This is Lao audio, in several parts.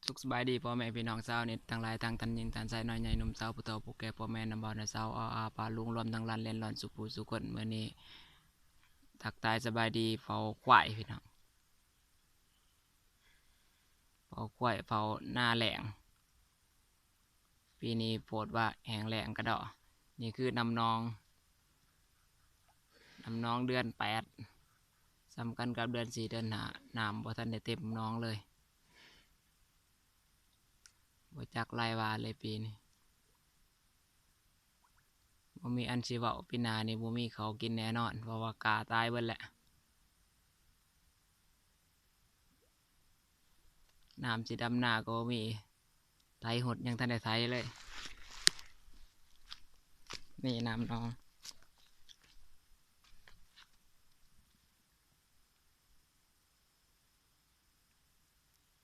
ສຸກສະບາຍດີພໍ່ແມ່ພີ່ນ້ອງຊາວເນັດທັງຫຼາຍ ທັງທ່ານຍິງທ່ານຊາຍ ນ້ອຍໃຫຍ່ໜຸ່ມສາວ ຜູ້ເຖົ້າຜູ້ແກ່ ພໍ່ແມ່ນ້ຳບ່າວນ້າສາວ ອາອາປ້າລຸງ ລວມທັງຫຼານແລນຫຼອນສູ່ຜູ້ສູ່ຄົນ. ມື້ນີ້ທັກທາຍສະບາຍດີເຝົ້າຄວາຍພີ່ນ້ອງ ເຝົ້າຄວາຍ ເຝົ້ານາແລ້ງ. ປີນີ້ໂພດວ່າແຫ້ງແລ້ງກະດໍ. ນີ້ຄືນ້ຳໜອງ ນ້ຳໜອງເດືອນແປດ ສ່ຳກັນກັບເດືອນສີ່ເດືອນຫ້າ ນ້ຳບໍ່ທັນໄດ້ເຕັມໜອງເລີຍ. ບໍ່ຈັກລາຍວ່າເລີຍປີນີ້ ບໍ່ມີອັນຊິເວົ້າ. ປີໜ້ານີ້ບໍ່ມີເຂົ້າກິນແນ່ນອນ ເພາະວ່າກ້າຕາຍເບິດແຫຼະ. ນ້ຳຊິດຳນາກໍບໍ່ມີ ໄຖຫົດຍັງທັນໄດ້ໄຖເລີຍ. ນີ້ນ້ຳໜອງ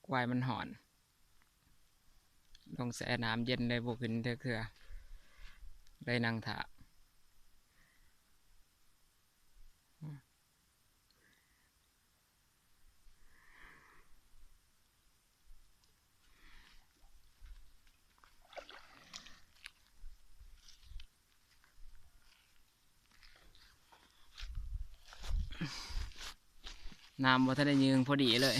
ຄວາຍມັນຮ້ອນ ລົງແຊ່ນ້ຳເຢັນເລີຍ ບໍ່ຂຶ້ນຈັກເທື່ອ ເລີຍນັ່ງຖ້າ. ນ້ຳບໍ່ທັນໄດ້ຍື່ງພໍດີເລີຍ